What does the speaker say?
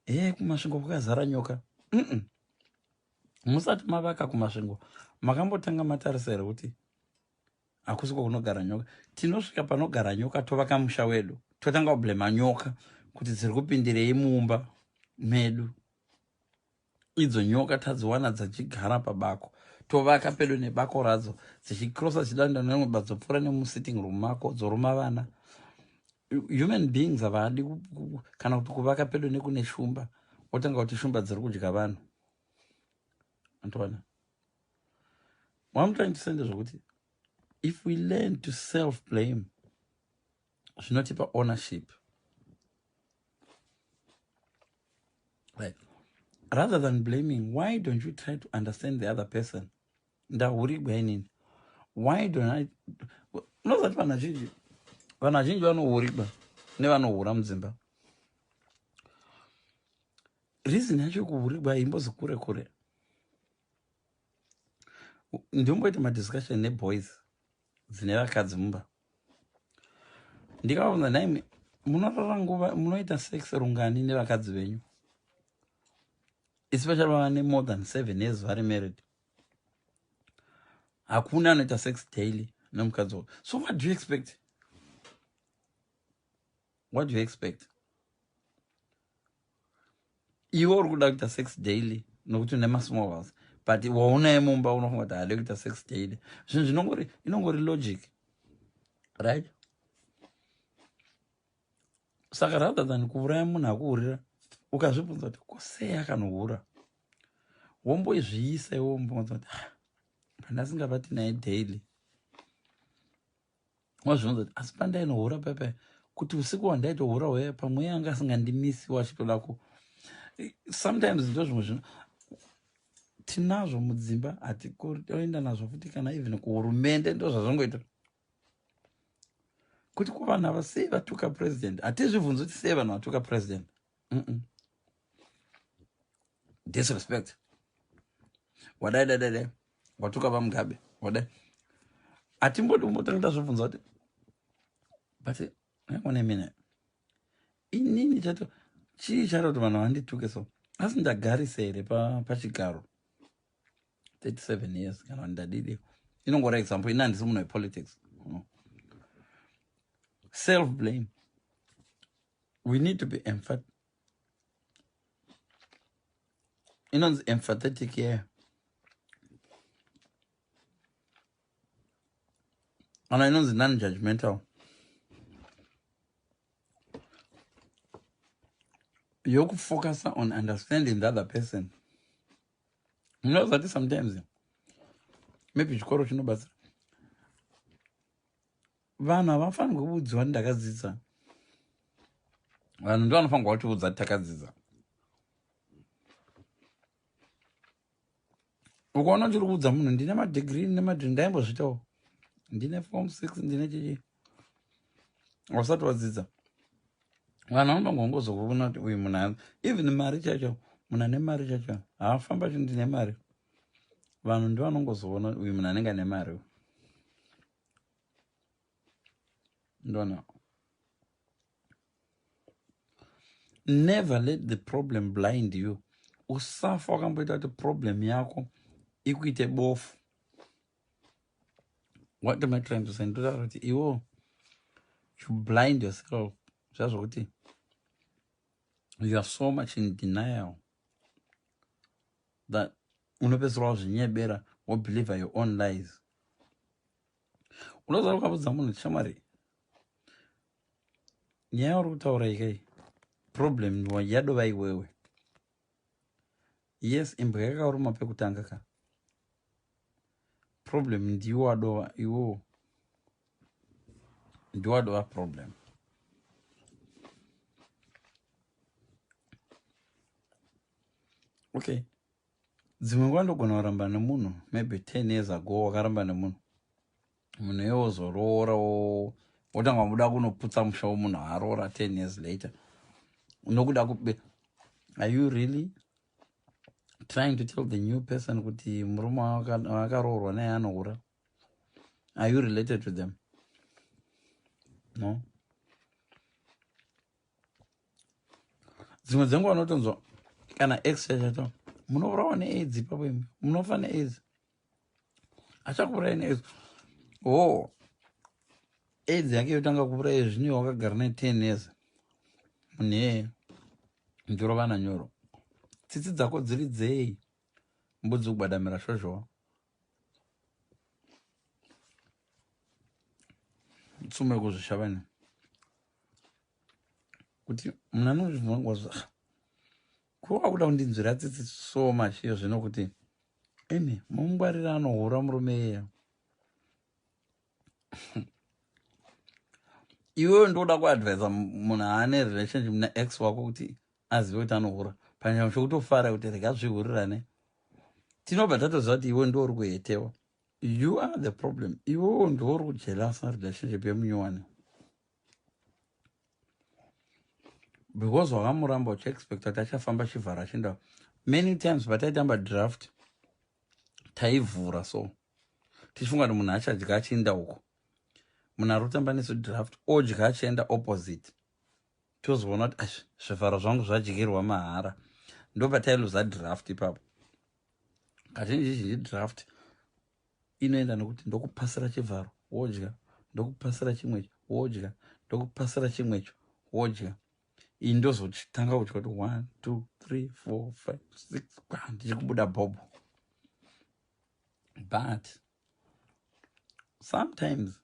He, kuMasvingo kwakazara nyoka. Musati mavaka kuMasvingo, makambotanga matarisa here kuti hakusi kwakunogara nyoka? Tinosvika panogara nyoka, tovaka musha wedu, totanga kublema nyoka kuti dziri kupindirei mumba medu. Idzo nyoka tadziwana dzachigara pabako, tovaka pedo nebako radzo, dzichikrosa dzichidanda nemwe, dzopfuura nemusitting room mako, dzoruma vana. Human beings havadi kana kuti kuvaka pedo nekune shumba, wotanga kuti shumba dziri kudya vanhu. Antoona what I'm trying to say? Ndezvokuti if we learn to self blame, zvinotipa ownership, right? Rather than blaming, why don't you try to understand the other person? Ndahurigwa inini, why don't I? Unozati vanhu vazhinji vanohurigwa nevanohura mudzimba. Reason yacho yekuhurigwa haimbozi kure kure. Ndimboita madiscussion neboys dzine vakadzi mumba, ndikavabvunza, "Naimi munorara nguva, munoita sex rungani nevakadzi venyu?" Especially vava nemore than 7 years vari married. Hakuna anoita sex daily nemukadzi wako. So what do you expect? What do you expect? Iwe uri kuda kuita sex daily nokuti une masmall house, but waunaye mumba unofunga kuti haadi kuita sex daily. Zvinhu zvinongori, inongori logic, right? Saka rather than kuuraya munhu akuhurira, ukazvibvunza kuti kosei akanohura, womboizviisa iwe, wombonza kuti, "Ah, pandasingavati naye daily." Wazvibvunza kuti asi pandainohura pepe, kuti usiku hwandaitohura hweya, pamwe anga asingandimisi, wachitoda ku. Sometimes ndo zvimwe zvino tinazvo mudzimba, hatikoenda nazvo futi, kana even kuhurumende ndo zvazvongoita kuti kuvanhu ava sei vatuka president. Hatizvibvunzi kuti sei vanhu vatuka president. Disrespect, wadai dai dai dai, watuka vaMugabe, wadai. Hatimbodi kumbotanga tazvibvunza kuti, but hang on a minute, inini chato chii chaita kuti vanhu vandituke? So asi ndagarisa here pachigaro 37 years kana kuti ndadidi? Inongora example, ini handisi munhu wepolitics. Self blame, we need to be inonzi empathetic, yeah, kana inonzi non judgmental, yokufocusa on understanding the other person. Munozati sometimes maybe chikoro chinobatsira. Vanhu havafanirwi kuudziwa kuti ndakadzidza. Vanhu ndo vanofanirwa kutiudza kuti takadzidza. Ukaona uchiri kuudza munhu, "Ndine madegree, ndine madegree," ndaimbozvitawo, ndine form six, ndine chichi, wasati wadzidza. Vanhu vanofanirwa kungozokuona kuti uyu munhu, even mari chacho, munhu ane mari chacho haafamba chi ndine mari. Vanhu ndo vanongozoona uyu munhu anenge ane mari. Ndona, never let the problem blind you. Usafa wakamboita kuti problem yako ikuite bofu. What am I trying to say? Ndotaura kuti iwo you blind yourself, zvazvokuti you are so much in denial that unopedzisira wazvinyebera, wobelieve your own lies. Unoziva, ukabudza munhu, "Shamwari, nyaya uri kutaura ikai, problem yadova iwewe." Yes, imbwa yakauruma pekutanga ka, problem ndiwo wadova iwewo, ndiwo wadova problem. Okay, dzimwe nguva ndogona kuramba nemunhu, maybe 10 years ago wakaramba nemunhu, munhu iye wozoroora, wotanga muda kunoputsa musha womunhu aroora 10 years later nokuda kube. Are you really trying to tell the new person kuti murume wakaroorwa naye anohura? Are you related to them? No. Dzimwe dzenguva unotonzwa kana ex chachato, munourawa neAIDS ipapo imi, munofa neAIDS, achakuurai neAIDS. O AIDS yake yotanga kuurai zvino wakagara ne10 years munhu ndirovana nyoro. Tsitsi dzako dziri dzei? Mbudzi kubadamira shozhowa, tsumo yekuzvishavani kuti munhu anozvibvunza kuva kuda kundinzwira tsitsi so much iyo zvino kuti imi mungwarira anohura murume iyeya. Iwewe ndoda kuadvisa munhu aane relationship naex wako kuti azive kuti anohura, panyama chokutofara kuti rega zvihurirane. Tinobva tatoziva kuti iwe ndo uri kuhetewa, you are the problem. Iwewo ndo uri kujelasa relationship yemunyowani because wakamuramba uchiexpecta kuti achafamba chivhara achienda. Many times pataitamba draft, taivhura so tichifunga kuti munhu achadya achienda uko. Munhu ari kutamba nesu draft odya achienda opposite. Tozoona kuti ai, zvivharo zvangu zvadyirwa mahara. Ndobva tailuza draft ipapo. Kazhinji zhinji draft inoenda nekuti ndokupasira chivharo wodya, ndokupasira chimwecho wodya, ndokupasira chimwecho wodya. Iyi ndozotanga kudya kuti 1 2 3 4 5 6, ndichikubuda bhobho. But sometimes